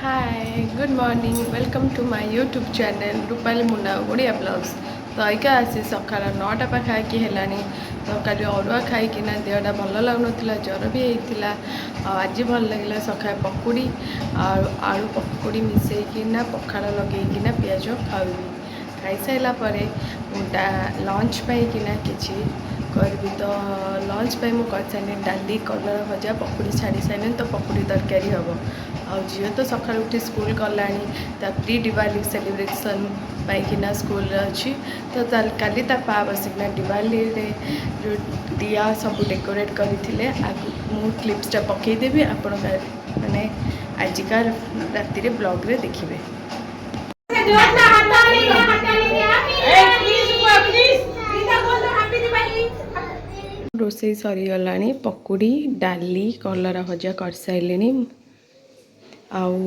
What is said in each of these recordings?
Hi, good morning, welcome to my YouTube channel Rupali Muna Odia blogs. ତ ଅଇକା ଆସି ସକାଳ 9ଟା ପାଖାପାଖି ହେଲାଣି। ତ କାଲି ଅରୁଆ ଖାଇକିନା ଦେହଟା ଭଲ ଲାଗୁନଥିଲା, ଜ୍ୱର ବି ହେଇଥିଲା। ଆଉ ଆଜି ଭଲ ଲାଗିଲା। ସକାଳେ ପକୁଡ଼ି ଆଉ ଆଳୁ ପକୁଡ଼ି ମିଶେଇକିନା, ପଖାଳ ଲଗେଇକିନା ପିଆଜ ଖାଇବି। ଖାଇସାରିଲା ପରେ ମୁଁ ଲଞ୍ଚ ପାଇଁକିନା କିଛି କରିବି। ତ ଲଞ୍ଚ ପାଇଁ ମୁଁ କରିସାରିଲିଣି ଡାଲି, କଲରା ଭଜା, ପକୁଡ଼ି ଛାଣି ସାରିଲିଣି। ତ ପକୁଡ଼ି ତରକାରୀ ହେବ। ଆଉ ଝିଅ ତ ସକାଳୁ ଉଠି ସ୍କୁଲ ଗଲାଣି। ତା ପ୍ରି ଦିୱାଲି ସେଲିବ୍ରେସନ୍ ପାଇଁକିନା ସ୍କୁଲରେ ଅଛି। ତ କାଲି ତା ପା ବସିକିନା ଦିୱାଲିରେ ଯେଉଁ ଦିଆ ସବୁ ଡେକୋରେଟ୍ କରିଥିଲେ, ଆଗକୁ ମୁଁ କ୍ଲିପ୍ସଟା ପକାଇଦେବି। ଆପଣ ମାନେ ଆଜିକା ରାତିରେ ବ୍ଲଗ୍ରେ ଦେଖିବେ। Hey, please, please. Rita, बोल दो हैप्पी दिवाली। ରୋଷେଇ ସରିଗଲାଣି। ପକୁଡ଼ି, ଡାଲି, କଲରା ଭଜା କରିସାରିଲିଣି। ଆଉ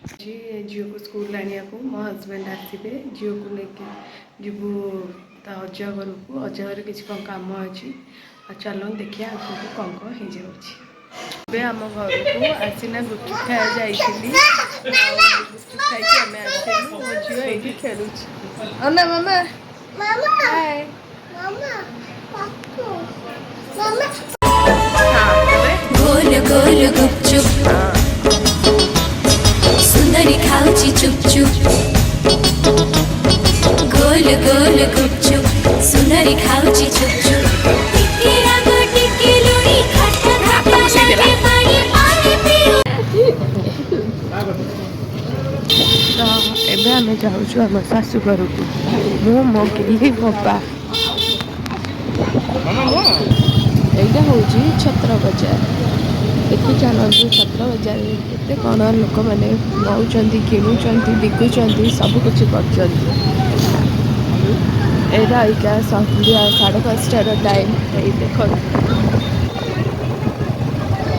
ଆଜି ଝିଅକୁ ସ୍କୁଲ ଆଣିବାକୁ ମୋ ହଜବେଣ୍ଡ ଆସିବେ। ଝିଅକୁ ନେଇକି ଯିବୁ ତା ଅଜା ଘରକୁ। ଅଜା ଘରେ କିଛି କ'ଣ କାମ ଅଛି। ଆଉ ଚାଲନ୍ତୁ ଦେଖିବା ଆଗକୁ କ'ଣ କ'ଣ ହେଇଯାଉଛି। ଏବେ ଆମ ଘରକୁ ଆସିନା ଗୁପଚୁପ୍ ଖାଇବା ଯାଇଥିଲି। ଆଉ ଗୁପଚୁପ୍ ଖାଇକି ଆମେ ଆସିଲୁ। ମୋ ଝିଅ ଏଇଠି ଖେଳୁଛି। ଅନା ମାମା। Mama, ହାଏ। Mama, Papu, Mama. ହଁ, ଏବେ ଗୋଲ ଗୋଲ ଗୁପଚୁପ, ସୁନ୍ଦରୀ ଖାଉଛି ଚୁପ ଚୁପ। ଗୋଲ ଗୋଲ ଗୁପଚୁପ, ସୁନ୍ଦରୀ ଖାଉଛି ଚୁପ ଚୁପ। ଟିକେ ରାଗ, ଟିକେ ଲୁଣି, ଖଟା ଖଟା ଲାଗେ, ପାଣି ପାଣି ପିଉ। ତ ଏବେ ଆମେ ଯାଉଛୁ ଆମ ଶାଶୁ ଘରକୁ, ମୁଁ, ମୋ ଗେଲି, ମୋ ବା। ଏଇଟା ହେଉଛି ଛତ୍ର ବଜାର। ଦେଖି ଚାଲନ୍ତୁ, ଛତ୍ର ବଜାରରେ କେତେ କ'ଣ ଲୋକମାନେ ନେଉଛନ୍ତି, କିଣୁଛନ୍ତି, ବିକୁଛନ୍ତି, ସବୁ କିଛି କରୁଛନ୍ତି। ଏଇଟା ଅଇକା ସନ୍ଧ୍ୟା 5:30ର ଟାଇମ୍। ଏଇ ଦେଖନ୍ତୁ,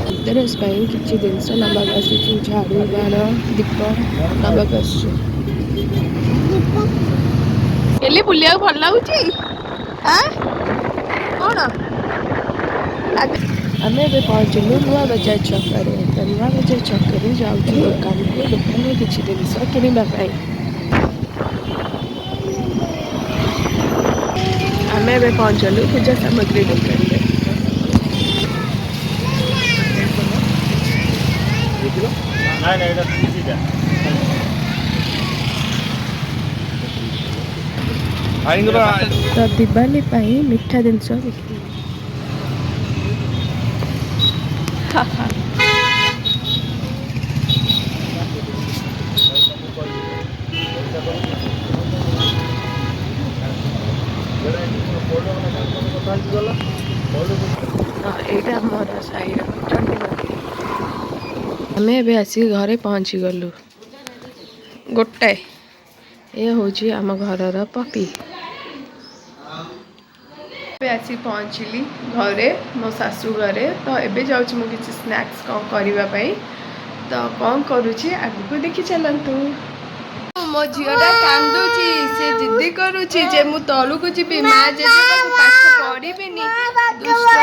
ଧନତେରସ ପାଇଁ କିଛି ଜିନିଷ ନେବାକୁ ଆସିଛୁ। ଝାଡ଼ୁ, ବାଣ, ଦୀପ ନେବାକୁ ଆସିଛୁ। ହେଲେ ବୁଲିବାକୁ ଭଲ ଲାଗୁଛି? ଆଁ କ'ଣ? ଆମେ ଏବେ ପହଞ୍ଚିଲୁ ନୂଆ ବଜାର ଛକରେ। ତ ନୂଆ ବଜାର ଛକରେ ଯାଉଛୁ ଦୋକାନକୁ, ଦୋକାନରେ କିଛି ଜିନିଷ କିଣିବା ପାଇଁ। ଆମେ ଏବେ ପହଞ୍ଚିଲୁ ପୂଜା ସାମଗ୍ରୀ ଦୋକାନରେ। ନାଇଁ ନାଇଁ, ଏଇଟା 30ଟା। ତ ଦିୱାଲି ପାଇଁ ମିଠା ଜିନିଷ ବିକ୍ରି। ହା ହା। ତ ଏଇଟା ଆମର ସାହିର ଚଣ୍ଡୀ ମନ୍ଦିର। ଆମେ ଏବେ ଆସିକି ଘରେ ପହଞ୍ଚିଗଲୁ। ଗୋଟାଏ ଏ ହେଉଛି ଆମ ଘରର ପପି। ଏବେ ଆସି ପହଞ୍ଚିଲି ଘରେ, ମୋ ଶାଶୁ ଘରେ। ତ ଏବେ ଯାଉଛି ମୁଁ କିଛି ସ୍ନାକ୍ସ କ'ଣ କରିବା ପାଇଁ। ତ କ'ଣ କରୁଛି ଆଗକୁ ଦେଖି ଚାଲନ୍ତୁ। ମୋ ଝିଅଟା କାନ୍ଦୁଛି। ସେ ଜିଦ୍ଦି କରୁଛି ଯେ ମୁଁ ତଳକୁ ଯିବି, ମା ଜେଜେ ପାଖକୁ, ପାଠ ପଢ଼ିବିନି, ଦୁଷ୍ଟ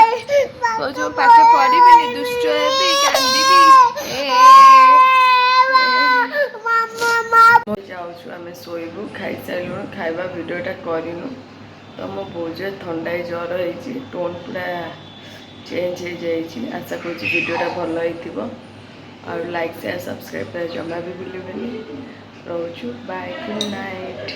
କହୁଛି, ମୁଁ ପାଠ ପଢ଼ିବିନି, ଦୁଷ୍ଟ ହେବି, କାନ୍ଦିବି। ଏ, ଯାଉଛୁ ଆମେ ଶୋଇବୁ। ଖାଇସାରିଲୁଣୁ, ଖାଇବା ଭିଡ଼ିଓଟା କରିନୁ। ତ ମୋ ବହୁତ ଜୋର ଥଣ୍ଡା ହେଇ ଜ୍ୱର ହେଇଛି, ଟୋନ୍ ପୁରା ଚେଞ୍ଜ ହେଇଯାଇଛି। ଆଶା କରୁଛି ଭିଡ଼ିଓଟା ଭଲ ହେଇଥିବ। ଆଉ ଲାଇକ୍, ସେୟାର, ସବସ୍କ୍ରାଇବ୍ କରିବା ଜମା ବି ଭୁଲିବେନି। ରହୁଛୁ, ବାଏ, ଗୁଡ୍ ନାଇଟ୍।